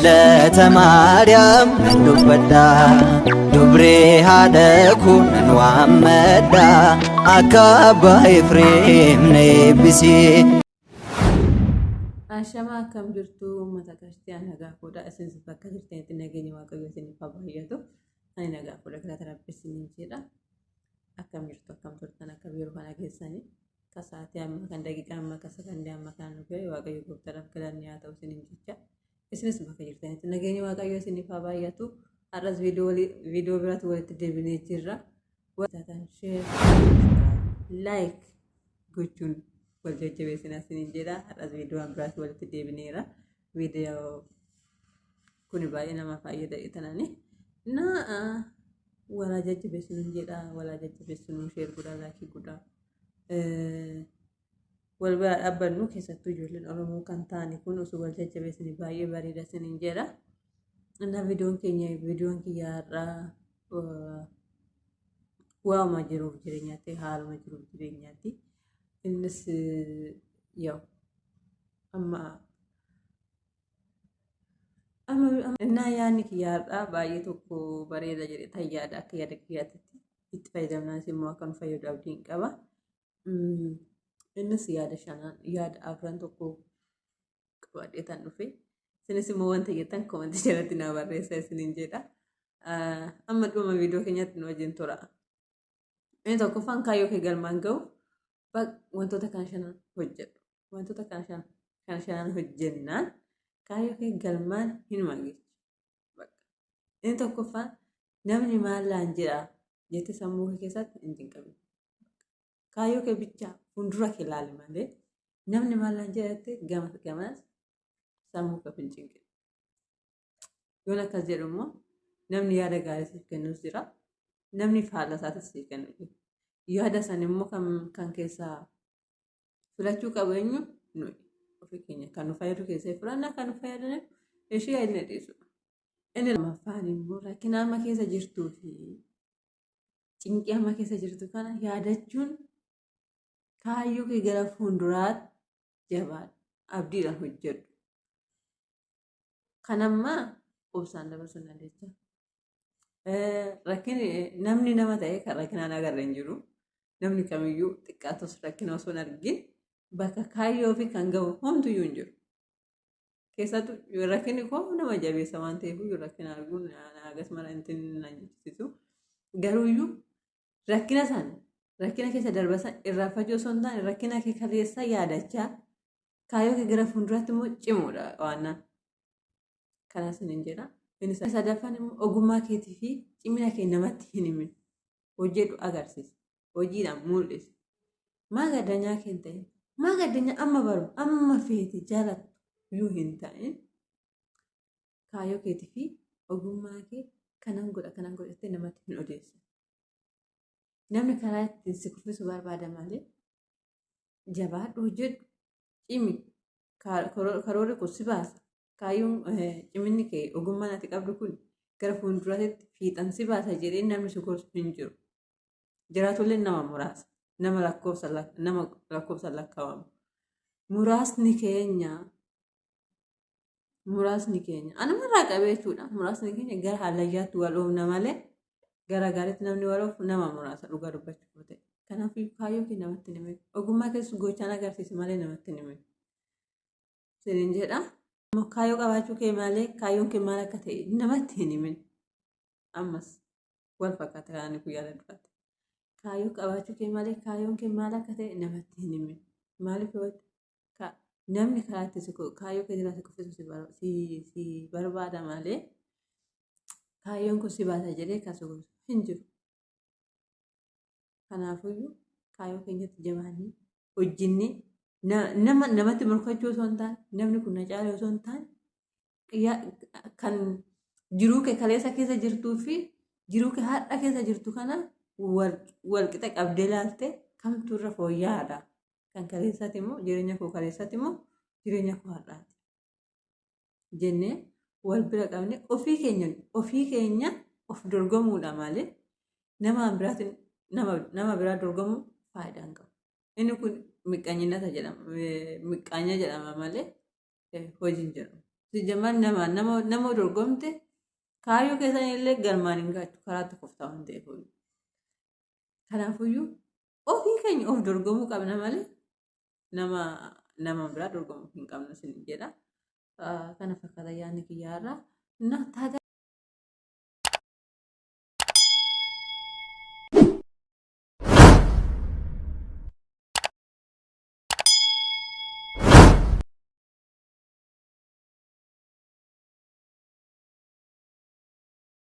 Galata Maariyaam nan dubbadha, dubree haadha koo nan waammadha, akka abbaa Efreem na eebbisi. Ashamaa, akkam jirtu uummata kiristiyaa? Nagaa fuudha. Isinis bakka jirtanitti nageenya Waaqayyoo isiniif haa baay'atu. Ani nagaa fuudha, galata Rabbi isiniin jedha. Akkam jirtu, akkam turtan, akkam yeroo kana keessanii? Akka sa'aatii amma kan daqiiqaa amma akka sakandii amma kan nu ga'e Waaqayyo gooftaadhaaf galanni haa ta'u isiniin jecha. Isinis bakka jirtanitti nageenya Waaqayyoo isiniif haa baay'atu. Har'as viidiyoo biraatti walitti deebinee jirra. Taatan share, like gochuun wal jajjabeessinaa isiniin jedha. Har'as viidiyoo biraatti walitti deebineera. Viidiyoo kuni baay'ee nama fayyada tanani. Na walaa jajjabeessinu jedha. Walaa jajjabeessinu, share godhaa, like godhaa. Wal bira dhaabbannu, keessattuu ijoolleen Oromoo kan ta'ani kun osoo wal jajjabeessanii baay'ee bareeda isiniin jedha. Innaa viidiyoon keenya, viidiyoon kiyya har'aa waa'uma jiruuf jireenyaatti, haaluma jiruuf jireenyaatti. Innis yoo amma amma innaa yaadni kiyya har'aa baay'ee tokko bareeda jedhe tayyaadha, akka yaada kiyyaatti itti fayyadamnaanis immoo akka nu fayyadu abdiin qaba. Innis yaada shanaan, yaada afran tokko qabadhee tan dhufe. Isinis immoo wanta jettan comment jalatti naa barreessa isiniin jedha. Amma dhuma viidiyoo keenyatti nu wajjin tura. Inni tokkoffaan, kaayyoo kee galmaan ga'u wantoota kana shanan hojjedhu. Wantoota kana shanan hojjennaan kaayyoo kee galmaan hinuma geechu. Inni tokkoffaan, namni maal naan jedha jettee sammuu kee keessatti hin cinqabin. Kaayyoo kee bichaa fuuldura kee ilaali malee namni maal naan jedha jettee gama gamaas sammuu kee hin cinqin. Yoon akkas jedhu immoo, namni yaada gaarii siif kennus jira. Namni faallaa isaatis siif kennu jira. Yaada san immoo kan keessaa filachuu qabu eenyu? Nuyi. Ofii keenya kan nu fayyadu keessaa filannaa, kan nu fayyadan ishee inni dhiisudha. Inni lammaffaan immoo, rakkina amma keessa jirtuu fi cinqii amma keessa jirtu kana yaadachuun kaayyoo kee gara fuulduraatti jabaadhu. Abdiidhaan hojjedhu. Kan ammaa obsaan dabarsuu dandeecha. Rakkinni namni nama ta'e kan rakkinaan agarre hin jiru. Namni kamiyyuu xiqqaatus rakkina osoo hin argin bakka kaayyoo fi kan gahu homtuyyuu hin jiru. Keessattuu rakkinni koo nama jabeessa waan ta'eef, rakkina arguun hagas mara intin na jechisiisu. Garuuyyuu rakkina sana, rakkina keessa darba sana irraanfachuu osoo hin taane, rakkina kee kaleessa yaadachaa kaayyoo kee gara fuulduraatti immoo cimuudha waan kanas hin jedha. Inni sadaffaan immoo, ogummaa keetii fi cimina kee namatti hin himin. Hojjedhu, agarsiisa. Hojiidhaan mul'isi. Maa gaddanyaa kee hin ta'in. Maa gaddanyaa amma baru amma feeti jaalattu iyyuu hin ta'in. Kaayyoo keetii fi ogummaa kee kanan godha, kanan godha jettee namatti hin odeessin. Namni karaa ittiin si kuffisu barbaada malee, jabaadhu, hojjedhu, cimi. Karoorri kun si baasa. Kaayyoon, ciminni kee, ogummaan ati qabdu kun gara fuulduraatti fiixan si baasa jedhee namni si gorsu hin jiru. Jiraatullee nama muraasa. Nama lakkoofsa lakkaa'amu. Muraasni keenya anumarraa qabee jechuudha. Muraasni keenya gara hallayyaatti wal oofna malee gara gaariitti namni wal oofu nama muraasa, dhugaa dubbachuuf yoo ta'e. Kanaaf kaayyoo kee namatti hin himin. Ogummaa keessa gochaan agarsiisi malee namatti hin himin. Sinin jedha. Kaayyoo qabaachuu kee malee kaayyoon kee maal akka ta'e namatti hin himin. Ammas wal fakkaata kanaan guyyaa duraatti. Kaayyoo qabaachuu kee malee kaayyoon kee maal akka ta'e namatti hin himin. Maaliif yoo namni karaa itti kaayyoo kee jala si kuffisu si barbaada malee kaayyoon kun si baasa jedhee kan si gorsu hin jiru. Kanaafiyyuu kaayyoo keenyatti jabaannee hojjennee nama namatti morkachuu osoo hin taane, namni kun na caale osoo hin taane, kan jiruu kee kaleessa keessa jirtuu fi jiruu kee har'a keessa jirtu kana wal qixa qabdee ilaalte, kamtu irra fooyya'aadha? Kan kaleessaati immoo jireenya koo kaleessaati immoo jireenya koo har'aati? Jennee wal bira qabne ofii keenya of dorgomuudha malee nama biraatiin nama biraa dorgomuu faayidaa hin qabu. Inni kun miqqaanyinata jedhama. Miqqaanya jedhama malee hojii hin jedhamu. Sijjammaan nama nama nama dorgomte kaayyoo keessan illee galmaan hin gaatu karaa tokkoof ta'u hin ta'eef. Kanaafuyyuu ofii keenya of dorgomuu qabna malee nama nama biraa dorgomuu hin qabnu isin jedha. Kana fakkaata yaadni kiyyaarraa. Na taata.